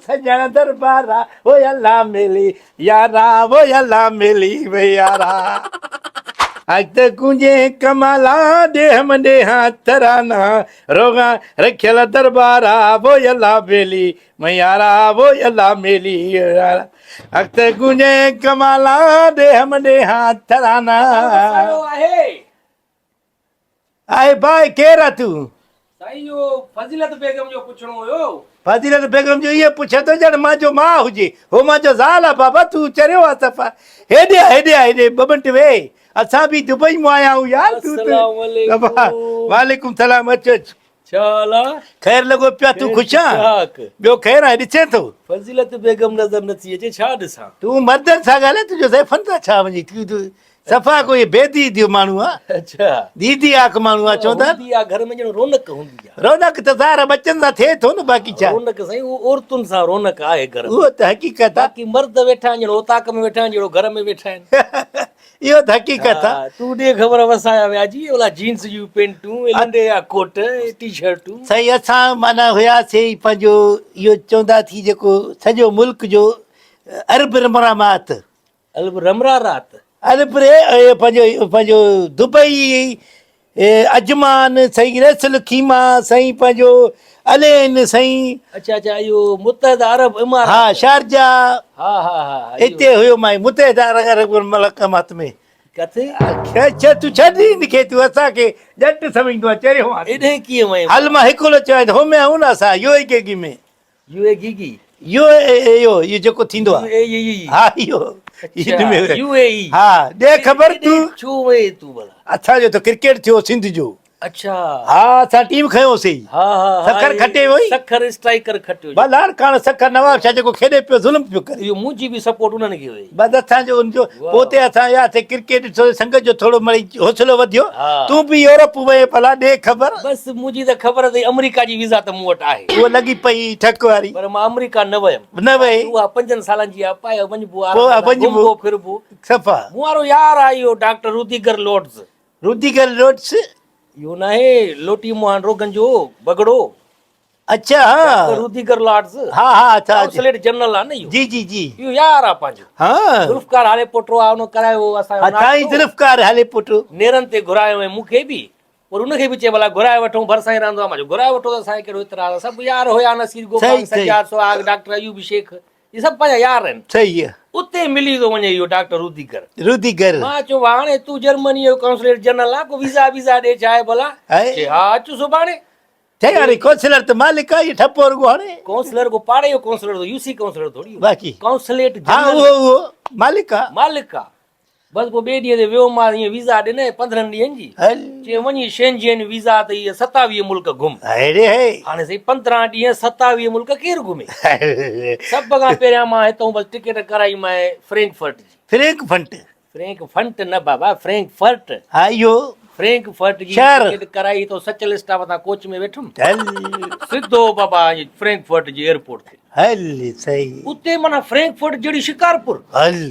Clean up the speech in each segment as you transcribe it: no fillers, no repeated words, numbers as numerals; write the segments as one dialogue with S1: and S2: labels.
S1: سڄڻ دربارا او الله ملي يارا او الله ملي وي يارا. اڄ ته گونجي ڪمالا ڏيهه م ڏيهان ترانا روغا رکيل دربارا او الله ملي ميارا او الله ملي يارا. اڄ ته گونجي ڪمالا ڏيهه م ڏيهان ترانا. آهي ڀاء ڪير آ تون؟
S2: سائين اهو فضيلت بيگم جو پڇڻو هيو.
S1: فضيلت بيگم جو ائين پڇين ٿو ڄڻ مانجو ماء هجي. هو مانجو زال آ بابا تون چريو آ صفا. هيڏي آ هيڏي آ هيڏي ٻه منٽ ويهه. اسان به دبئي مون آيا آهيون يار تون ته
S2: السلام عليڪم.
S1: وعليڪم سلام اچ اچ.
S2: ڇا حال آ؟
S1: خير لڳو پيو آ تون خوش آن؟ ٻيو خير آهي ڏسين ٿو.
S2: فضيلت بيگم نظر نٿي اچي ڇا ڏسان؟
S1: تون مردن سان ڳالهاء تنهنجو زائفن سان ڇا وڃي تون صفا ڪوئي بي ديديو ماڻهو آ.
S2: اڇا.
S1: ديدي آک ماڻهو آ چوندا.
S2: هوندي آ گهر ۾ ڄڻ رونق هوندي آ.
S1: رونق ته ظاهر آ ٻچن سان ٿئي ٿو نه باقي ڇا.
S2: رونق سائين اهو عورتن سان رونق آهي گهر ۾.
S1: اهو ته حقيقت آ.
S2: باقي مرد ويٺا آهن ڄڻ اوطاق ۾ ويٺا آهن جهڙو گهر ۾ ويٺا آهن.
S1: اهو ته حقيقت آ.
S2: ها تون ڏي خبر وسايا ويا جي اولا جينس جون پينٽون اي لنڊي جا ڪوٽ اي ٽي شرٽون.
S1: سائين اسان معنيٰ هياسي ئي پنهنجو اهو چوندا ٿي جيڪو سڄو ملڪ جو عرب رمرامات.
S2: الب رمرا رات.
S1: الب ري اهي پنهنجو پنهنجو دبئي عجمان سائين ريس الخيما سائين پنهنجو الين سائين.
S2: اڇا اڇا اهو متحده عرب امارات.
S1: ها شارجا.
S2: ها ها ها
S1: اتي هيو مان متحده عرب امارات ۾.
S2: ڪٿي؟
S1: اڇا تون ڇڏ هن کي تون اسان کي ڄٽ سمجهندو آهين چريو آهين.
S2: ايڏهن ڪيئن وئين؟
S1: هل مان هڪلو چوان ٿو هو ۾ آهون نه اسان يو اي گيگي ۾.
S2: يو اي گي گي.
S1: يو اي اي اهو اهو جيڪو ٿيندو آ.
S2: يو اي اي اي.
S1: ها اهو.
S2: اڇا يو اي اي.
S1: ها ڏي خبر تون.
S2: ڇو وئين تون ڀلا.
S1: اسان جو ته ڪرڪيٽ ٿيو سنڌ جو.
S2: اڇا.
S1: ها اسان ٽيم کنيوسي.
S2: ها ها ها.
S1: سکر کٽي وئي.
S2: سکر اسٽرائيڪر کٽيو.
S1: بس لاڙڪاڻو سکر نواب شاهه جيڪو کيڏي پيو ظلم پيو ڪري.
S2: اهو منهنجي به سپورٽ انهن کي هئي.
S1: بس اسان جو ان جو پوء اتي اسان وياسي ڪرڪيٽ ڏٺو سنگت جو ٿورو مڙئي حوصلو وڌيو. تون به يورپ وئين ڀلا ڏي خبر.
S2: بس منهنجي ته خبر اٿئي آمريڪا جي ويزا ته مون وٽ آهي.
S1: اها لڳي پئي ٺڪ واري.
S2: پر مان آمريڪا نه ويم.
S1: نه وئين.
S2: اها پنجن سالن جي آ پائي وڃبو آرام سان گهمبو ڦربو.
S1: صفا.
S2: مون وارو يار آ اهو doctor Rudiger Lutz.
S1: Rudiger Lutz.
S2: اهو ناهي لوٽي موهان روغن جو بگڙو.
S1: اڇا ها.
S2: Doctor Rudiger Lords.
S1: ها ها اڇا.
S2: ڪائونسليٽ جنرل آ نه اهو.
S1: جي جي جي.
S2: اهو يار آ پنهنجو.
S1: ها.
S2: ذوالفقار هالي پوٽو آ ان ڪرايو هو اسان جو
S1: ناشتو. سائين ذوالفقار هالي پوٽو.
S2: نيرن تي گهرايو ۽ مون کي به وري ان کي به چئي ڀلا گهرائي وٺون ڀرسان ئي رهندو آ مان چيو گهرائي وٺو ته اسان کي ڪهڙو اعتراض آ سڀ يار هيا نصير گوپانگ سجاد سهاڳ ڊاڪٽر ايوب شيخ اهي سڀ پنهنجا يار آهن.
S1: صحيح آ.
S2: اتي ملي ٿو وڃي اهو ڊاڪٽر روديگر.
S1: روديگر.
S2: مان چيو هاڻي تون جرمني جو ڪائونسليٽ جنرل آ ڪو ويزا ويزا ڏي ڇا آهي ڀلا؟ چي ها اچ سڀاڻي.
S1: چئي هاڻي ڪونسلر ته مالڪ آ اهو ٺپو رڳو هاڻي.
S2: ڪونسلر ڪو پاڙي جو ڪونسلر ٿو يو سي ڪونسلر ٿوري.
S1: باقي.
S2: Consulate general.
S1: ها اهو اهو مالڪ آ.
S2: مالڪ آ. بس پوء ٻئي ڏينهن تي ويو مان ائين ويزا ڏنئي 15 ڏينهن جي.
S1: هل.
S2: چي وڃي شينجين ويزا ته اهي 27 ملڪ گهم.
S1: هڙي هي.
S2: هاڻي سائين 15 ڏينهن 27 ملڪ ڪير گهمي. سڀ کان پهريان مان هتئون بس ٽڪيٽ ڪرائي مانء فرينڪفرٽ جي.
S1: Frank font.
S2: فرينڪ فنٽ نه بابا فرينڪ فرٽ.
S1: ها اهو.
S2: فرينڪ فرٽ جي
S1: شهر.
S2: ٽڪيٽ ڪرائي هتئون سچل اسٽاپ تان ڪوچ ۾ ويٺم.
S1: هل.
S2: سڌو بابا فرينڪ فرٽ جي ايئرپورٽ تي.
S1: هل صحيح.
S2: اتي معنيٰ فرينڪ فرٽ جهڙي شڪارپور.
S1: هل.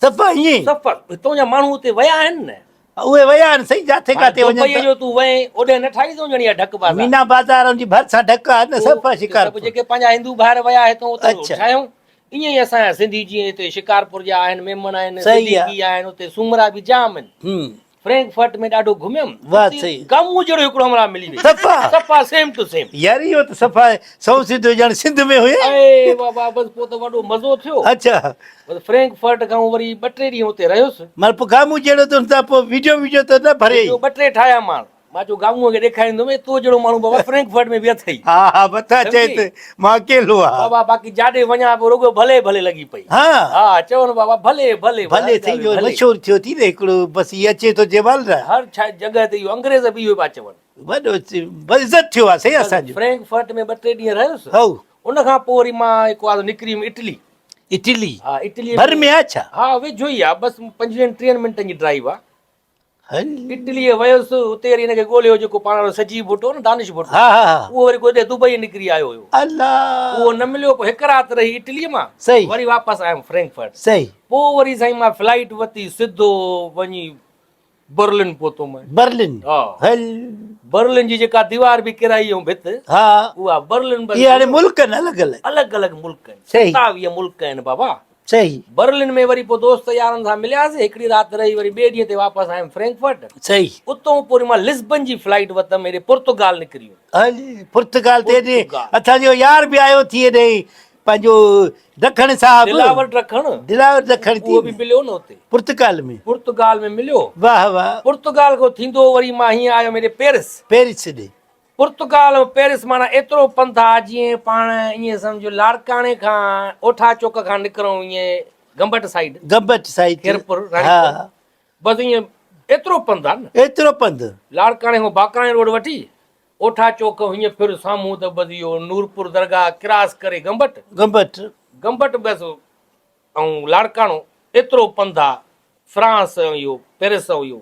S1: صفا ائين.
S2: صفا هتون جا ماڻهو اتي ويا آهن نه.
S1: اهي ويا آهن سائين جاٿي ڪاٿي وڃن ٿا.
S2: دبئي جو تون وئين اوڏي نه ٺاهي ٿو ڄڻ اها ڍڪ بازار.
S1: مينا بازار ان جي ڀرسان ڍڪ آهي نه صفا شڪارپور.
S2: سڀ جيڪي پنهنجا هندو ڀائر ويا هتون اتي ٺاهيون. ائين ئي اسان جا سنڌي جيئن هتي شڪارپور جا آهن ميمڻ آهن صديقي آهن اتي سومرا به جام آهن. فرينڪفرٽ ۾ ڏاڍو گهميم.
S1: واه سائين.
S2: گامون جهڙو هڪڙو همراهه ملي ويو.
S1: صفا.
S2: صفا سيم ٽو سيم.
S1: يار اهو ته صفا سئون سڌو ڄڻ سنڌ ۾ هئي.
S2: اي بابا بس پوء ته وڏو مزو ٿيو.
S1: اڇا.
S2: بس فرينڪفرٽ کان وري ٻه ٽي ڏينهن اتي رهيس.
S1: معنيٰ پوء گامون جهڙو ته هن سان پوء ويڊيو ويڊيو ته نه ڀريئي.
S2: ويڊيو ٻه ٽي ٺاهيا مان. مان چيو گامونء کي ڏيکاريندم اي تو جهڙو ماڻهو بابا فرينڪفرٽ ۾ به اٿئي.
S1: ها ها مٿان چئي ته مان اڪيلو آهيان.
S2: بابا باقي جاڏي وڃان پيو رڳو ڀلي ڀلي لڳي پئي.
S1: ها.
S2: ها چون بابا ڀلي ڀلي.
S1: ڀلي ٿي ويو مشهور ٿيو ٿي نه هڪڙو بس هي اچي ٿو جيوال را.
S2: هر جڳهه تي اهو انگريز به اهو پيا چون.
S1: وڏو عزت ٿيو آهي سائين اسان جو.
S2: فرينڪفرٽ ۾ ٻه ٽي ڏينهن رهيس.
S1: هائو.
S2: ان کان پوء وري مان هڪ وارو نڪري ويم اٽلي.
S1: اٽلي.
S2: ها اٽلي.
S1: ڀر ۾ آهي ڇا؟
S2: ها ويجهو ئي آهي بس 25 30 منٽن جي ڊرائيو آهي.
S1: هل.
S2: اٽليء ويس، اتي وري هن کي ڳوليو جيڪو پاڻ وارو سجيب ڀٽو هو نه دانش ڀٽو،
S1: ها ها ها.
S2: اهو وري ڪو هيڏي دبئيء نڪري آيو هيو.
S1: الله.
S2: اهو نه مليو، پوء هڪ رات رهي اٽليء مان،
S1: صحيح.
S2: وري واپس آيم فرينڪفرٽ.
S1: صحيح.
S2: پوء وري سائين مان فلائيٽ ورتي سڌو وڃي برلن پهتو مان.
S1: برلن؟
S2: ها.
S1: هل.
S2: برلن جي جيڪا ديوار به ڪيرائي ۽ ڀت.
S1: ها.
S2: اها برلن
S1: اهي هاڻي ملڪ آهن الڳ الڳ.
S2: الڳ الڳ ملڪ آهن.
S1: صحيح.
S2: 27 ملڪ آهن بابا.
S1: صحيح.
S2: برلن ۾ وري پوء دوست يارن سان ملياسين، هڪڙي رات رهي وري ٻئي ڏينهن تي واپس آيم فرينڪفرٽ.
S1: صحيح.
S2: اتون پوء وري مان لزبن جي فلائيٽ ورتم هيڏي پرتگال نڪري ويم.
S1: هل پرتگال تي هيڏي اسان جو يار به آيو ٿي هيڏي پنهنجو ڊکڻ صاحب.
S2: دلاور ڊکڻ.
S1: دلاور ڊکڻ ٿي.
S2: اهو به مليو نه اتي.
S1: پرتگال ۾.
S2: پرتگال ۾ مليو.
S1: واهه واهه.
S2: پرتگال کان ٿيندو وري مان هيئن آيم هيڏي پيرس.
S1: پيرس ڏي.
S2: پرتگال ۽ پيرس معنيٰ ايترو پنڌ آ جيئن پاڻ ائين سمجهه لاڙڪاڻي کان اوٺا چوڪ کان نڪرون ائين گمبٽ سائيڊ.
S1: گمبٽ سائيڊ.
S2: خيرپور راڻيپور. بس ائين ايترو پنڌ آ نه.
S1: ايترو پنڌ.
S2: لاڙڪاڻي کان باقراڻي روڊ وٺي اوٺا چوڪ هيئن ڦر سامهون ته بس اهو نورپور درگاهه ڪراس ڪري گمبٽ.
S1: گمبٽ.
S2: گمبٽ بس ۽ لاڙڪاڻو ايترو پنڌ آ فرانس ۽ اهو پيرس ۽ اهو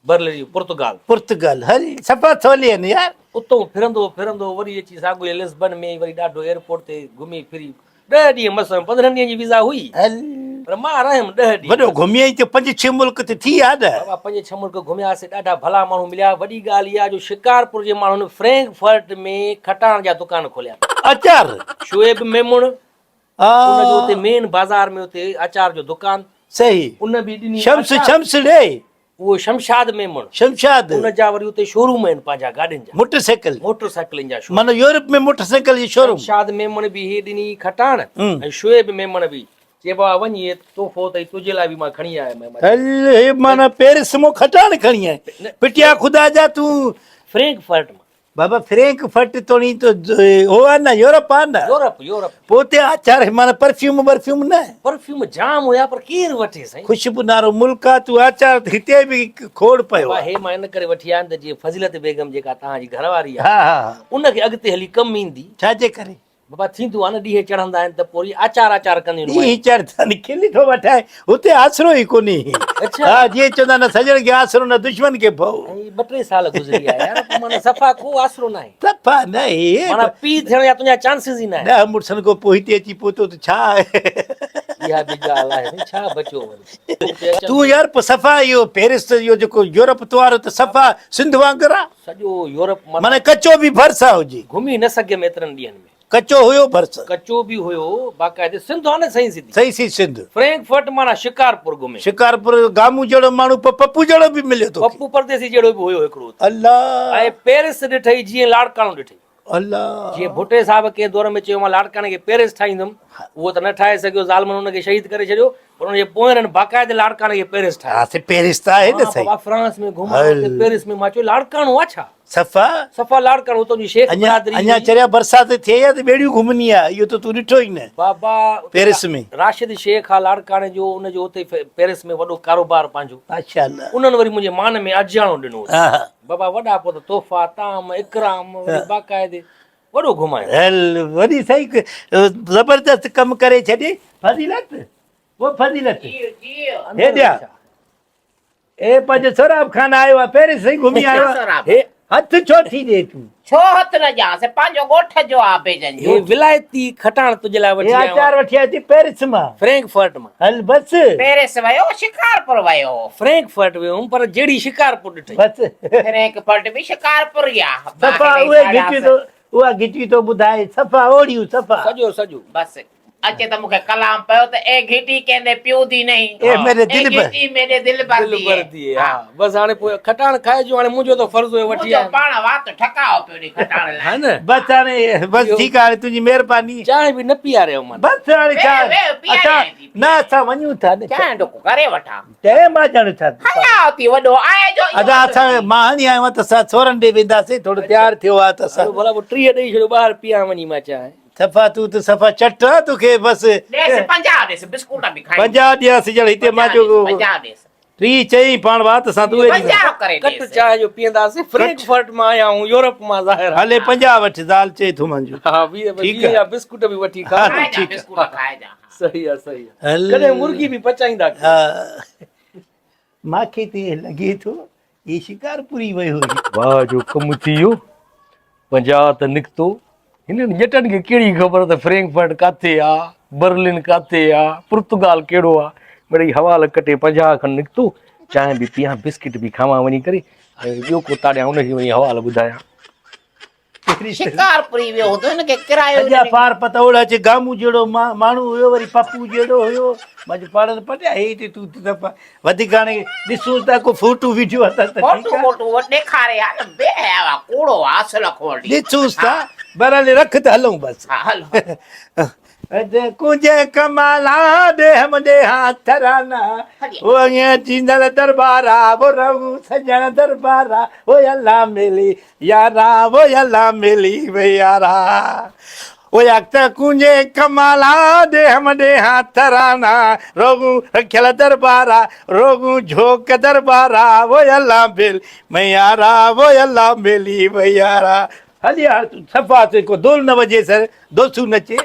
S2: برلن اهو پرتگال.
S1: پرتگال هل صفا ٿولي آهن يار.
S2: اتئون ڦرندو ڦرندو وري اچي ساڳيو لسبن ۾ وري ڏاڍو ايئرپورٽ تي گهمي ڦري ڏهه ڏينهن مس هيم 15 ڏينهن جي ويزا هئي
S1: هل.
S2: پر مان رهيم ڏهه ڏينهن
S1: وڏو گهمي آئين ته پنج ڇهه ملڪ ته ٿي آ نه.
S2: بابا پنج ڇهه ملڪ گهمياسين ڏاڍا ڀلا ماڻهو مليا وڏي ڳالهه اها جو شڪارپور جي ماڻهن فرينڪفرٽ ۾ کٽاڻ جا دڪان کوليا.
S1: اچار.
S2: شعيب ميمڻ ان جو اتي مين بازار ۾ اتي اچار جو دڪان.
S1: صحيح.
S2: ان به ڏني
S1: شمس شمس ڙي.
S2: اهو شمشاد ميمڻ.
S1: شمشاد.
S2: ان جا وري اتي شوروم آهن پنهنجا گاڏين جا.
S1: Motor cycle.
S2: موٽر سائيڪلن جا شوروم.
S1: معنيٰ يورپ ۾ موٽر سائيڪل جي شوروم.
S2: شمشاد ميمڻ به هي ڏني کٽاڻ ۽ شعيب ميمڻ به چي بابا وڃ هي تحفو اٿئي تنهنجي لاء به مان کڻي آيم.
S1: هل هي معنيٰ پيرس مون کٽاڻ کڻي آئين. پٽيا خدا جا تون.
S2: فرينڪ فرٽ مان.
S1: بابا فرينڪ فرٽ توڻي ته هو آ نه يورپ آ نه.
S2: Europe Europe.
S1: پوء اتي آچار معنيٰ پرفيوم برفيوم نه.
S2: پرفيوم جام هيا پر ڪير وٺي سائين.
S1: خوشبو نارو ملڪ آ تون آچار ته هتي به کوڙ پيو آ.
S2: بابا هي مان ان ڪري وٺي آيم ته جيئن فضيلت بيگم جيڪا توهان جي گهر واري آ
S1: ها ها.
S2: ان کي اڳتي هلي ڪم ايندي.
S1: ڇا جي ڪري؟
S2: بابا ٿيندو آ نه ڏينهن چڙهندا آهن ته پوء وري آچار آچار ڪنديون آهن.
S1: ڏينهن چڙهندا آهن کلي ٿو وٺائي هتي آسرو ئي ڪونهي.
S2: اڇا.
S1: ها جيئن چوندا نه سڄڻ کي آسرو نه دشمن کي ڀؤ.
S2: ۽ ٻه ٽي سال گذري ويا يار پوء معنيٰ صفا ڪو آسرو ناهي.
S1: صفا ناهي.
S2: معنيٰ پيء ٿيڻ جا تنهنجا چانسز ئي ناهن.
S1: ڏهه مڙسن کان پوء هتي اچي پهتو ته ڇا آهي.
S2: اها به ڳالهه آهي سائين ڇا بچيو وري.
S1: تون يار پوء صفا اهو پيرس اهو جيڪو يورپ تو وارو ته صفا سنڌ وانگر آ.
S2: سڄو يورپ
S1: معنيٰ ڪچو به ڀرسان هجي.
S2: گهمي نه سگهيم ايترن ڏينهن ۾.
S1: ڪچو هيو ڀرس.
S2: ڪچو به هيو باقاعدي سنڌ آ نه سائين سڌي.
S1: سائين سي سنڌ.
S2: فرينڪفرٽ معنيٰ شڪارپور گهمي.
S1: شڪارپور گامون جهڙو ماڻهو پر پپو جهڙو به مليو توکي.
S2: پپو پرديسي جهڙو به هيو هڪڙو اتي.
S1: الله.
S2: ۽ پيرس ڏٺئي جيئن لاڙڪاڻو ڏٺئي.
S1: الله.
S2: جيئن ڀٽي صاحب ڪنهن دور ۾ چيو مان لاڙڪاڻي کي پيرس ٺاهيندم اهو ته نه ٺاهي سگهيو ظالمن ان کي شهيد ڪري ڇڏيو پر ان جي پوئرن باقاعدي لاڙڪاڻي کي پيرس ٺاهيو.
S1: ها سي پيرس ته آهي نه سائين.
S2: بابا فرانس ۾ گهمان اتي پيرس ۾ مان چيو لاڙڪاڻو آ ڇا؟
S1: صفا
S2: صفا لاڙڪاڻو اتان جي شيخ برادري
S1: اڃا چريا برسات ٿئي ها ته ٻيڙيون گهمني ها اهو ته تون ڏٺو ئي نه.
S2: بابا
S1: پيرس ۾
S2: راشد شيخ آ لاڙڪاڻي جو ان جو اتي پيرس ۾ وڏو ڪاروبار پنهنجو.
S1: ماشاءالله.
S2: انهن وري منهنجي مان ۾ اجياڻو ڏنو. بابا وڏا پوء ته تحفا طعام اڪرام وري باقاعدي وڏو گهمايو.
S1: هل وڏي سائين زبردست ڪم ڪري ڇڏي فضيلت او فضيلت هيڏي آ اي پنهنجو سهراب خان آيو آ پهرين سائين گهمي آيو آ
S2: هي
S1: هٿ ڇو ٿي ڏي تون؟
S3: ڇو هٿ نه ڏيانس پنهنجو ڳوٺ جو آ بيجن جو.
S2: هي ولايتي کٽاڻ تنهنجي لاء وٺي
S1: هي
S2: آيو
S1: آچار وٺي آيو ٿي پيرس مان.
S2: فرينڪفرٽ مان.
S1: هل بس.
S3: پيرس ويو شڪارپور ويو.
S2: فرينڪفرٽ ويو هوم پر جهڙي شڪارپور ڏٺئي.
S1: بس.
S3: فرينڪفرٽ به شڪارپور ئي آ.
S1: صفا اهي گهٽيون ٿو اها گهٽي ٿو ٻڌائي صفا اوڙيون صفا.
S2: سڄو سڄو.
S3: بس اچي ته مون کي ڪلام پيو ته اي گهٽي ڪنهن the پيو the نهين.
S1: اي ميري دل
S3: بر. اي گهٽي ميري دل بر the
S2: هي. دل ها بس هاڻي پوء کٽاڻ کائجو هاڻي منهنجو ته فرض هيو وٺي
S3: آيم. منهنجو پاڻ وات ٺڪاء پيو ڏي کٽاڻ لاء.
S2: ها نه.
S1: بس هاڻي بس ٺيڪ آ هاڻي تنهنجي مهرباني.
S2: چانهه به نه پياريو من.
S1: بس هاڻي ڇا اسان نه اسان وڃون ٿا نه.
S3: چانهه ڍڪ ڪري وٺان.
S1: ٽيم آ ڄڻ ڇا.
S3: هلا ٿي وڏو آهي جو اهو
S1: ادا اسان مان هڻي آيو آهيان ته اسان سورن ڏي وينداسين ٿورو تيار ٿيو آ ته اسان.
S2: هلو ڀلا پوء 30 ڏئي ڇڏيو ٻاهر پيان وڃي مان چانهه.
S1: صفا تون ته صفا چٽ آ توکي بس.
S3: ڏيس 50 ڏيس بسڪوٽ به کائي.
S1: 50 ڏيانس ڄڻ هتي مان جو
S3: 50 ڏيس.
S1: 30 چئين پاڻ وات سان تون ايڏي.
S3: 50 ڪري ڏيس.
S2: ڪٽ چانهه جو پيئنداسين فرينڪفرٽ مان آيا آهيون يورپ مان ظاهر آ.
S1: هلي 50 وٺ زال چئي ٿو مانجو.
S2: ها 20 20 جا بسڪوٽ به وٺي
S1: کاء.
S3: کائجان بسڪوٽ کائجان.
S2: صحيح آ صحيح آ. ڪڏهن مرغي به پچائيندا ڪيو.
S1: مانکي ته ائين لڳي ٿو هي شڪارپور ئي ويو هجي.
S2: واهه جو ڪم ٿي ويو. 50 ته نڪتو. هنن ڄٽن کي ڪهڙي خبر ته فرينڪفرٽ ڪاٿي آ، برلن ڪاٿي آ، پرتگال ڪهڙو آ. مڙئي حوال ڪٽي 50 کن نڪتو. چانهه به پيان بسڪٽ به کاوان وڃي ڪري ۽ ٻيو ڪو تاڙيان ان کي وڃي حوال ٻڌايان.
S3: شڪارپوري ويو هوندو هن کي ڪرايو
S1: سڄا پار پتوڙ اچي گامون جهڙو ماڻهو هيو وري پپو جهڙو هيو مان چيو پاڻ ته پٽيا هي تي تون ته وڌيڪ هاڻي ڏسون ٿا ڪو فوٽو ويڊيو اٿس ته
S3: ٺيڪ فوٽو ووٽو ڏيکاري ها نه بي حيا وا ڪوڙو آ اصل کوڙي
S1: ڏسون ٿا بهرحال رک ته هلون بس
S3: ها هل
S1: اڄ ڪنج ڪمالا ڏيهه م ڏيها ٿرانا او ائين چيندل دربارا او رهو سڄڻ دربارا او الله ملي يارا او الله ملي وي يارا او اخت ڪنج ڪمالا ڏيهه م ڏيها ٿرانا روغون رکيل دربارا روغون جھوڪ دربارا او الله ملي مي يارا او الله ملي وي يارا هلي هاڻ تون صفا تون ڪو دول نه وجي سر دوسو نچي.